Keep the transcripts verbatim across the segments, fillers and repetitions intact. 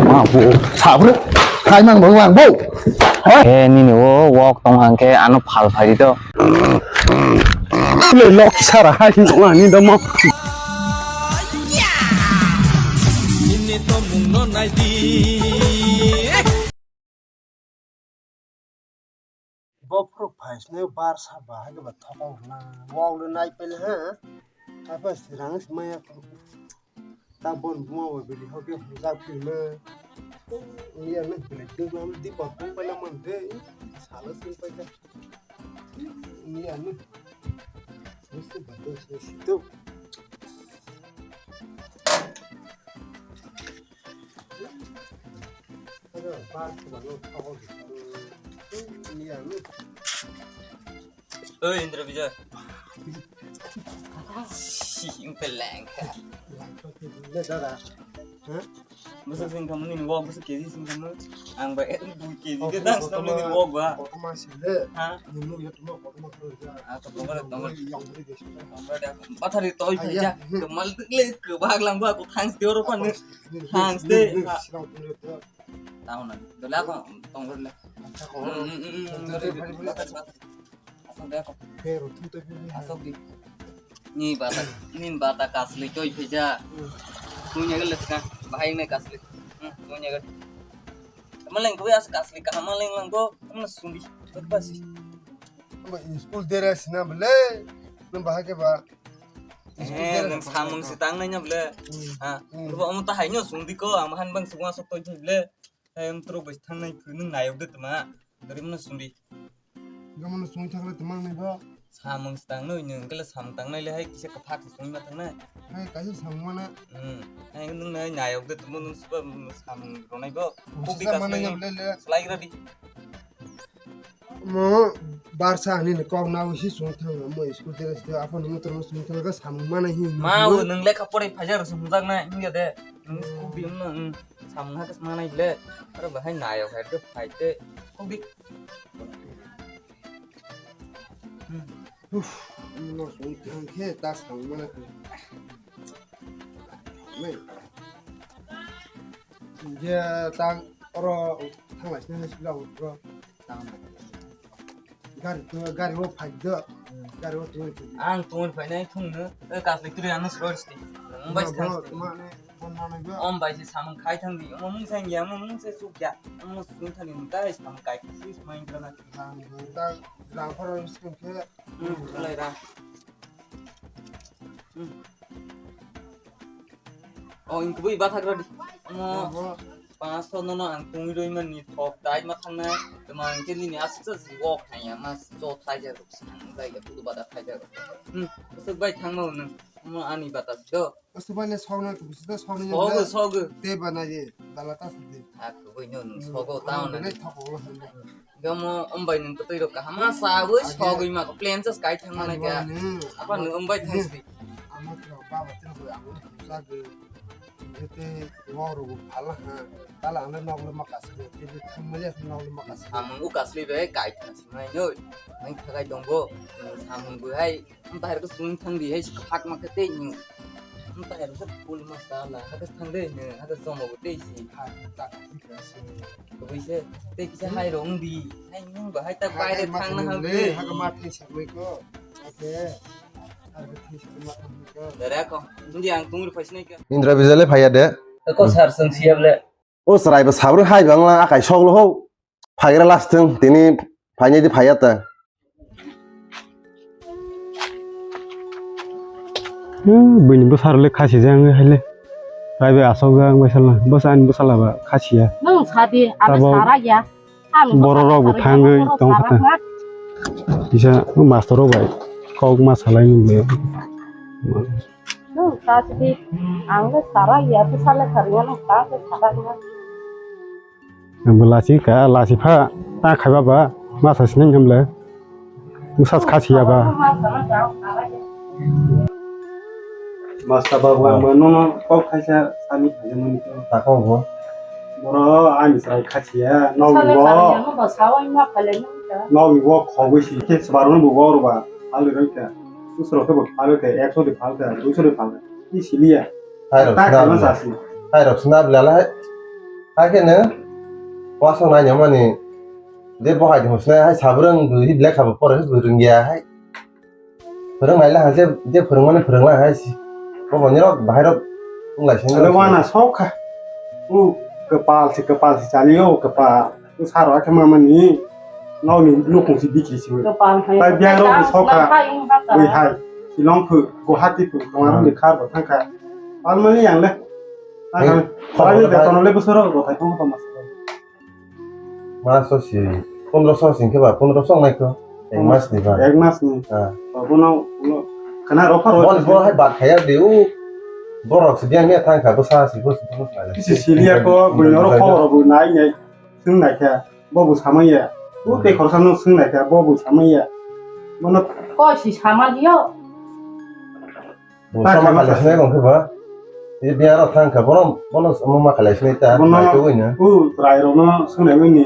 Abo sabro khai mang bang lang bo. He nini o wok tong hang khe ano phal phai di to. Le lok sara hai tong ani domo. Bophuru phaisne bar sa bahai ba thokong hwnna. Wok le nai pele ha. Apa sirang si maya. Ta bon buma wa bili hoke hujak pili ma. Ni ano bili duk lam di pa pung pele man de. Sala sing pele. Ni ano. Musti bato se situ. Oi, Indra Vijay. Sing peleng. Dada. Hah? Bwswk sing khamani ni wok bwswk K G sing khamani. Ang ba ek dui K G ke dang sing khamani ni wok ba. Kotorma sile. Ha? Nunu ya tuma kotorma kru ya. Ah, to tongore, tongore. Yang beri desa. Tongore da. Bathari toi phai ja. Kemal le ke bag lang ba ko thanks de oro pan. Thanks de. Silang tungre to. Tahu na. Dole ako tongore le. Ako. Hmm, hmm, hmm, hmm. Tongore, tongore, tongore. Asok de ako. Pero tu to. Asok di. Ni bata, ni bata kasli toi phaija. Tunya gele ska, bahai me kasli. Hmm, tunya gele. Maleng ko as kasli ka maleng lang ko, amna sumbi. Bas. School dere sina bele. Nang bahai ke ba. Eh, nang samung si tang nai nya bele. Ha, ko omo ta hai nyo sumbi ko, am han bang sugwa sok toi bele. Em tro bai thang nai phu nang nayok de tma. Dari mana sumbi. Gamano sung thakle tma nai ba. Samung tang noi nung kele samung tang nai le hai kisa kaphak sung ma tang nai. Hai kaisa samung mana. Hmm. Hai nung nai nayok de tma nung suba samung ronai bo. Kok di kas mana nai. Slai ra di. Mo barsa ani ne kok na usi sung thang mo school dere sto apa nung tro sung thang ka samung mana hi. Ma nung lekha pore phajar sung jak nai nung ya de. Nung kok di nung. Samung ha khe sma nai ble. Aro bahai nayok hai khe phai te. Kok di. Uff, no sung thang khe ta samung mana khe. Nai. Je ta oro thang lai sini hai sila oro. Tang nai. Gari tu, gari o phai do. Gari o tu. Ang tungwi phainai thungno, e kasli turi ano sroi sti. Mbai thang sti. Mane, bon mane go. Om bai si samung khai thang di. Omo mung sang ya, omo mung se suk ya. Omo sung thani mung tai samung kai si main kana. Ang ta rang pharo sung khe. Hmm, lai ra. Hmm. Oh, ingkubui bathak rodi. Omo. Paso nono ang tungwi rwi mani thok dai ma thangnai. Tama hwnkhe nini aswk sa si wok thangya ma jo thaijak rok si ang jaiga kudu bada thaijak rok. Hmm, aswk bai thangma hwnwi. Omo ani bata si do. Aswk bai le sokna kubusi do sokna. Sogo, sogo. Te bana ye dala ta si de. Ak koi no no sogo taon na. Thok wala hwnda. Gamo ombai nung kutui rok kaham ma sawi sogwi ma ko plan chas kai thang mane kya. Apa nung ombai thang sidi. Amo tro baba tro ko amo sago. Jete woro go phala ha. Tala anda nok le makas. Jete thang mali nok le makas. Amung u kasli be kai thang si mai noi. Mai thagai dongbo. Samung bu hai. Bahar ko sung thang di hai si khak ma kete ni. Bahar ko pul ma sala. Haka thang de ni. Haka jomo go te si. Ha ta ka si ka si. Koboi se, tei kisa hai rong di. Hai nung ba hai ta baire thang na ham de. Haka ma thai sakmai ko. Ake. Haka thai sakmai ma thang ko. Dere ko. Hindi ang tungri phai sinai ka. Indra Vijay le phaiya de. Ko sar sung siya ble. O chwrai bo sabru hai bang lang akai sok lo ho. Phaigra last thung tini phainai di phaiya ta. Bini bwsarok le khasi jang hai le. Rai bai asok jang bai sala. Bwsa ani bwsala ba khasi ya. Nung sadi, ano sara ya. Borok rok bo thangwi tong kha ta. Kisa master rok bai kok ma salai nung le. Nung sadi, ang le sara ya, bwsala sara ya, nung sara ya. Ang bo lasi ka, lasi pha, ta khaiba ba, ma sa sinai nyam le. Bwsa kha siya ba. Master babu, ang bo nono kok khaisa sani khaijak mani khe. Ta kok bo. Boro ani chwrai kha siya, nokni bo. Nokni bo khogwi si khe swbarno bo bo rwba, phalwi rwkha. Usrok khe bo phalwi kha, ekso de phalkha, duiso de phalkha. I siliya. Hai rok sina bwle. Hai rok sina bwle lai. Hakhe no wasong nai mani je bo hai hosnai hai sabrang bwrwi black habo pore bwrwi rwngya hai. Phwrwng nai le hai je, je phwrwng mani phwrwng lai hai si. Bo bo nirok bahai rok wng lai sini. Ale wana sok kha. U kwpal se kwpal se chali o kwpal. U saro akhe mamani. Nokni nukung si bikri si. Kwpal hai. Tai biang rok sok kha. Ui hai. Shillong phu, Guwahati phu, tonga rok ni khar bo thang kha. Palmani yang le. Hai, khobor bai. Beton le bwswk rok bo thai tong tong mas. Mas o si, pondro so sing khe ba, pondro so nai kho. Ek mas ni ba. Ek mas ni. Ah. Ba bono, bono khana rok pharo. Bon, bon hai bat khaya de u. Borok si biang ne thang kha, bwsa si, bwsa, bwsa. Kisi siliya ko, bwrwi norok khobor bo nai nai, swng nai kha, bo bo samaya. U tei khorsa no swng nai kha, bo bo samaya. Bono ko si sama diyo. Bo sama khalai sinai rong khe ba. Ni biya rok thang kha, bono, bono sama ma khalai sinai ta, bono nai tugui na. U chwrai rok no swngnai uni,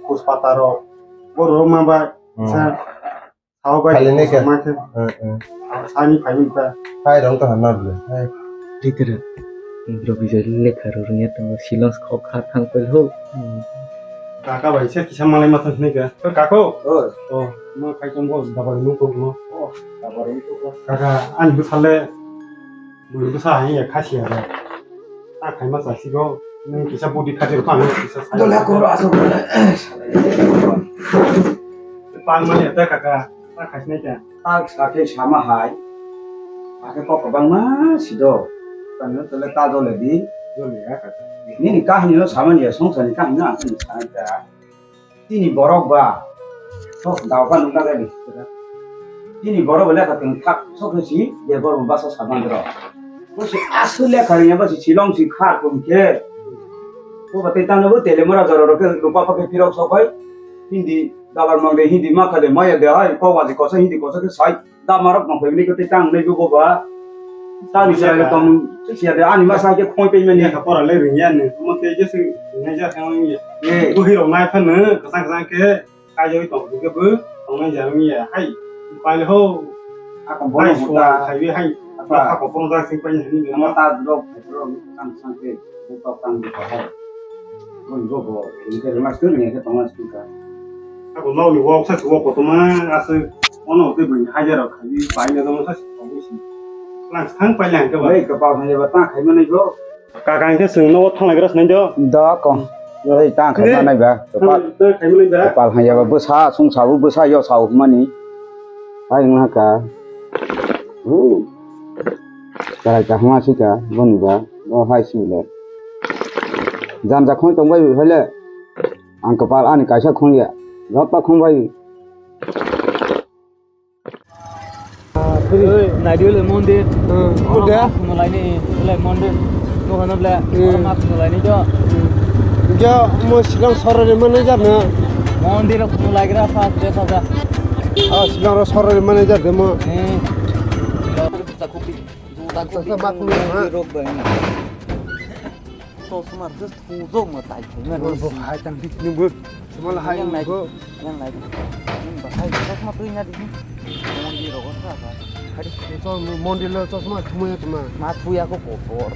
Puspata rok, borok rok ma ba, hmm, sa, sao bai, khalai nai kha, ma khe. Hmm, hmm. Sani phai uni ta. Hai rong ta na bwle, hai. Twitter, Bro Bijay lekha rok rwngya tongo, Shillong kok kha thang pil ho. Hmm. Kaka bai se kisa malai ma thang sinai kha. Kako? Oi. Oh, ma khai tong bo, dabari nung kok no. Oh, dabari nung kok. Kaka, ani bwsale. Bwrwi bwsa hai ya khasiya ba. Ta khaima chasigo, nwng kisa budi khatir phan kisa sai. Dola koro asuk. Pang mani ta kaka, ta khasnai ta. Ta sakhe sama hai. Akhe kok bangma sido. Tangno tole ta dole di. Dole ya kaka. Nini kahini no samani ya, songsani kahini no ang sani ta. Chini borok ba sok dao ka nung ka gani. Chini borok ba lekha tong thak sok si je borok basa saban dro. Bo si asu lekha ri ba si Shillong si kha kum khe. Bo ba tei tang bo tele mora jora ro ke lupa pa ke pirok sok hai. Hindi dabar mang de, hindi ma kha de, maya de hai, ko wa de ko sa hindi ko sa ke sai. Damarok nong phai bini kwtwi tang nai bo ba. Tani sa le tong siya de ani ma sa ke khoi pe mani. Ka pora le ring ya ne. Mo te je se ne ja thang ya. Eh. Bo hiro nai pha ne, kasang kasang ke ka joi tong ke bo tong nai ja mi ya. Hai. Pai le ho. Ako bo hai no suwa ta. Hai wi hai. Apa? Ako pon da sing pai ni. Ama ta dok, dok, kasang kasang ke. Buka tang di pahar. Boni bobo, ini ke mas tu ni ke tongas tu ka. Ako nau ni wok sa wok ko toma asu ono te bini hajar rok khabi pai na toma sa ko bisi. Lang sang pai lang ke ba. Bai ka pa hanya ba ta khai mani go. Ka ka ke sung no thang lai gras nai do. Da ko. Bai ta khai mani ba. Ka pa. Te khai mani ba. Ka pa hanya ba bwsa sung sa bwsa yo sa mani. Pai na ka. Hu. Karai kahma sika boni ba. Bo hai sile. Janja khong tong bai hole. Ang kepal ani kaisa khong ya. Japa khong bai. Oi, nai di le mondir. Hmm, oro udah. Mas mulai ni, le mondir. Tuh kan le. Hmm. Oro mas mulai ni jo. Hmm. Jo mo Shillong sorori mana jar na? Mondir aku mulai kira pas desa sa. Ah, Shillong sorori mana jar demo. Hmm. Juta kopi. Juta kopi. Juta kopi, ha? Rok bai na. Chosma just thujok ma tai thai ma. Bo hai tang dik ni bo. Chosma la hai yang nai. Yang nai. Ni ba hai chosma tui na di. Mondir ro sa ba. Hari. Chosma mondir lo chosma thumui ya tuma. Ma thuya ko ko por.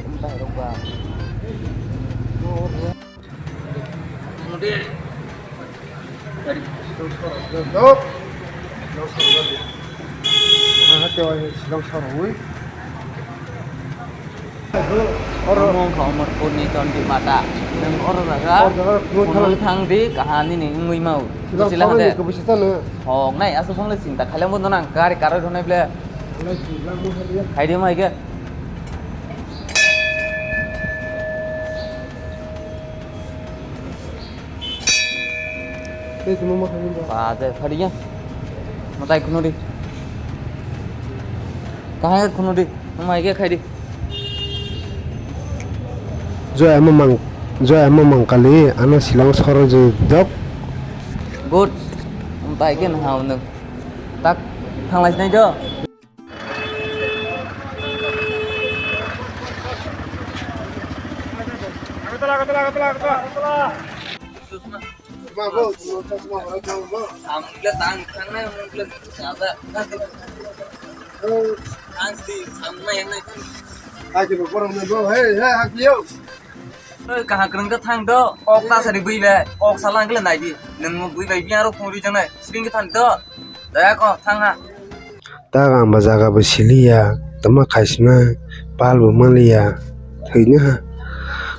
Mondir. Oro mong kho Amarpurni Chondimata. Nwng oro jaga phunui thang di, kaha nini wngwi mau. Sila hade. Hok nai, aswk phone le chinta khailangbo nang gari karwi rwnai ble. Haidi mai ge. Tei tongma ma khaimani ba. Ba, je, phari ya. Matai khunu di. Kahai khunu di. Mai ge khai di. Joya mamang, joya mamang kali, ano Shillong soro je dok. Good. Matai ge na hau nung. Tak, thanglai sinai jo. Oi, kaham kwrwng khe thang do. Kok ta sari bui bai. Kok salang kle nai di. Nwng bui bai biya ro phung ri jang nai. Sring khe thang do. Daya ko thang ha. Tak ang ba jaga bo siliya, tama khaisima pal bo manliya, thwino ha.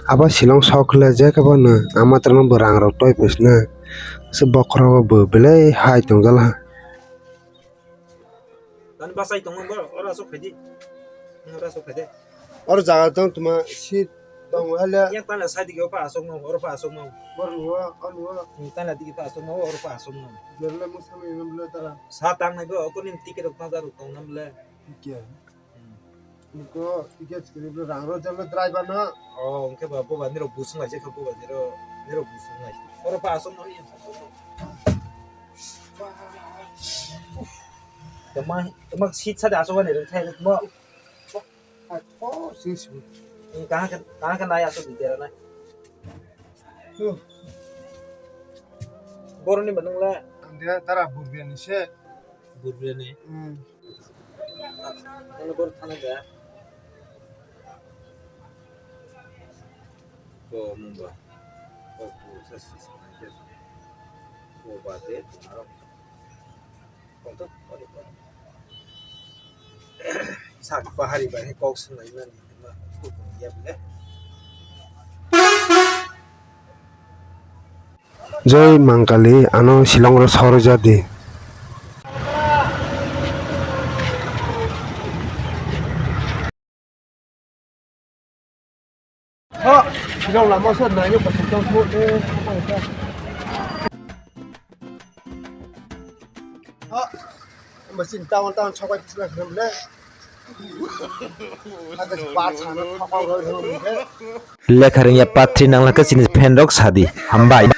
Abo silong sok khle je khe bono ama tongno bo rang rok toi phaisna. Se bokhorogo bo belai hai tongjala ha. Tani bachai tongo bo, oro aswk phaidi. Oro aswk phaidi. Oro jaga tong tuma seat tong hale. Yang tala side ke pa aswk no, oro pa aswk no. Bor nuwa, oro nuwa. Tala digi pa aswk no, oro pa aswk no. Jerle mo samai no bole tala. Sa tang nai bo, okoni ticket rok tang rok tong nam le. Ticket. Hmm. Niko ticket kiri bole rang ro jalo driver no. Oh, oke ba, bo ba niro busung lai je, bo ba niro, niro busung lai. Oro pa aswk no. Tama, tama seat sa da aswk ni rang thai mo. Ai, oh, si, si. Ni kaha ke, kaha ke nai aswk di dera nai. Huh. Boroni manung le. Ang dia tara burbiani se. Burbiani. Hmm. Ano bor thana ga. Ko mumba. Ko ko sa sa sa. Ko ba de tumaro. Sak bahari bai kok swnglaimani hwnma kok ya bole. Joi Mangkali ano silong ro sor jadi. Lekha rwngya patri nangla khe chini fan rok sadi. Hambai.